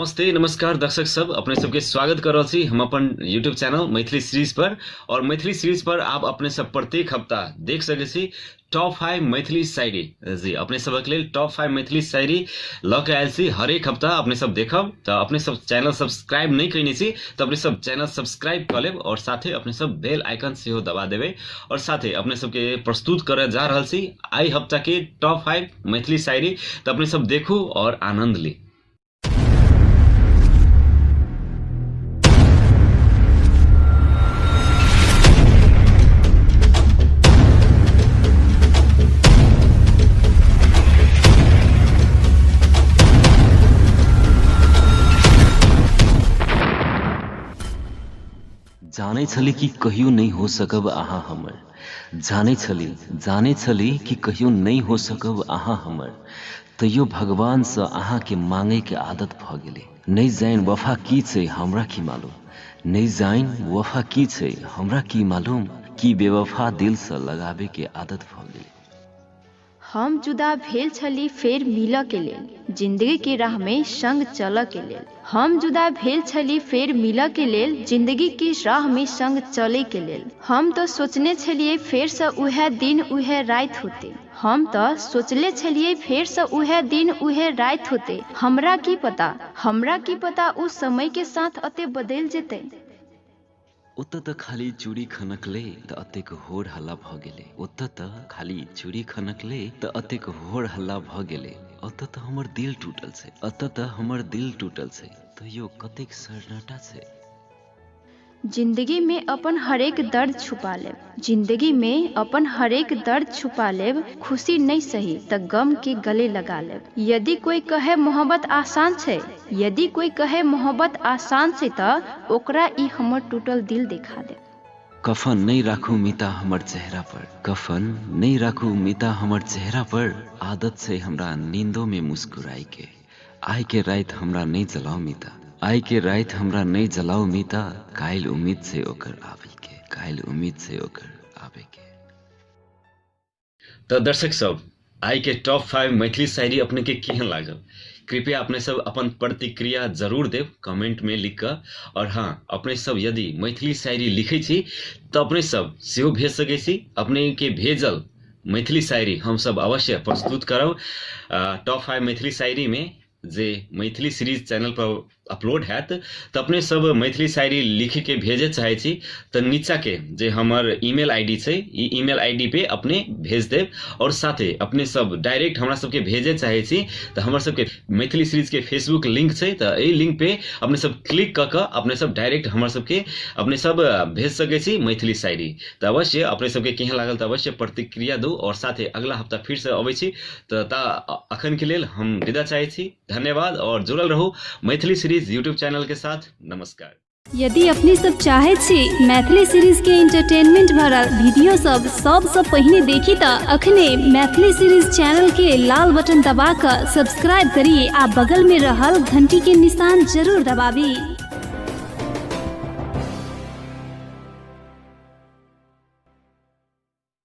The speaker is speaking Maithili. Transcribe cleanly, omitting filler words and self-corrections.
नमस्ते नमस्कार दर्शक सब, अपने सबके स्वागत कर रहल छी हम अपन यूट्यूब चैनल मैथिली सीरीज पर। और मैथिली सीरीज पर आप अपने सब प्रत्येक हफ्ता देख सकै छी टॉप 5 मैथिली शायरी। जी अपने सबक लेल टॉप 5 मैथिली शायरी लऽ के आयल छी हरेक हफ्ता। अपने सब देखब तऽ अपने सब चैनल सब्सक्राइब नहि कयने छी तऽ अपने सब चैनल सब्सक्राइब कऽ लेब और साथे अपने सब बेल आइकन सेहो दबा देबै। और साथे अपने सबके प्रस्तुत करऽ जा रहल छी एहि हफ्ता के टॉप 5 मैथिली शायरी, तऽ अपने सब देखू और आनंद ली। जानै छली कि कहियो नहि हो सकब अहाँ हमर, जानै छली, जानै छली कि कहियो नहि हो सकब अहाँ हमर, तैयो भगवानसँ अहाँके मांगैके आदत भऽ गेलै। नहि जानि वफा की छै हमरा की मालूम, नहि जानि वफा की छै हमरा की मालूम, कि बेवफा दिलसँ लगाबैके आदत भऽ गेलै। हम जुदा भेल छली फेर मिलऽ के लेल, जिंदगी के राह में संग चलऽ के लेल। हम जुदा भेल छली फेर मिलऽ के लेल, जिंदगी के राह में संग चले के लेल। हम तो सोचने छलिए फेर से उहे दिन उहे रात होते, हम तो सोचले छलिए फेर से उहे दिन उहे रात होते। हमरा की पता, हमरा की पता उ समय के साथ अते बदल जेते। ओतऽ तऽ खाली चूड़ी खनकलै तऽ अतेक होर हल्ला भऽ गेलै, ओतऽ तऽ खाली चूड़ी खनकलै तऽ अतेक होर हल्ला भऽ गेलै। ओतऽ तऽ हमर दिल टूटल छै, ओतऽ तऽ हमर दिल टूटल छै, तैयो कतेक सन्नाटा छै। जिंदगी में अपन हरेक दर्द छुपा लेब, जिंदगी में अपन हरेक दर्द छुपा लेब, खुशी नहीं सही त गम के गले लगा लेब। यदि कोई कहे मोहब्बत आसान छै, यदि कोई कहे मोहब्बत आसान छै त ओकरा ई हमर टूटल दिल देखा दे। कफन नहीं राखू मिता हमर चेहरा पर, कफन नहीं राखू मिता हमर चेहरा पर, आदत छै हमरा नींदो में मुस्कुराई के। आइ के राति हमरा नहीं जलाओ मिता, आइ के राति हमरा नहीं जलाओ मिता, काल्हि उम्मीद छै ओकर आबै के, काल्हि उम्मीद छै ओकर आबै के। तऽ दर्शक सब, आइ के टॉप 5 मैथिली शायरी अपने के केहन लागल? कृपया अपने सब अपन प्रतिक्रिया जरूर देब कमेंट में लिख कऽ। और हाँ, अपने सब यदि मैथिली शायरी लिखै छी तऽ अपने सब सेहो भेज सकै छी। अपने के भेजल मैथिली शायरी हम सब अवश्य प्रस्तुत करब टॉप 5 मैथिली शायरी में, जे मैथिली सीरीज चैनल पर अपलोड हैत। तऽ अपने सब मैथिली शायरी लिख के भेजे चाहै छी तऽ नीचा के जे हमर ईमेल आईडी छै, ई ईमेल आईडी पे अपने भेज देब। और साथे अपने सब डायरेक्ट हमरा सबके भेजे चाहै छी तऽ हमर सबके मैथिली सीरीज के फेसबुक लिंक छै, तऽ एहि लिंक पे अपने सब क्लिक कऽ कऽ अपने सब डायरेक्ट हमर सबके अपने सब भेज सकै छी मैथिली शायरी। तऽ अवश्य अपने सबके केहन लागल तऽ अवश्य प्रतिक्रिया दू। और साथे अगला हफ्ता फिर से अबै छी, तऽ ता अखन के लेल हम विदा चाहै छी। धन्यवाद और जुड़ल रहू मैथिली सीरीज यूट्यूब चैनल के साथ। नमस्कार। यदि अपने सब चाहे छी मैथिली सीरीज के एंटरटेनमेंट भरल वीडियो सब सबसँ पहिने देखी तऽ अखने मैथिली सीरीज चैनल के लाल बटन दबा कऽ सब्सक्राइब करी आ बगल में रहल घंटी के निशान जरूर दबाबी।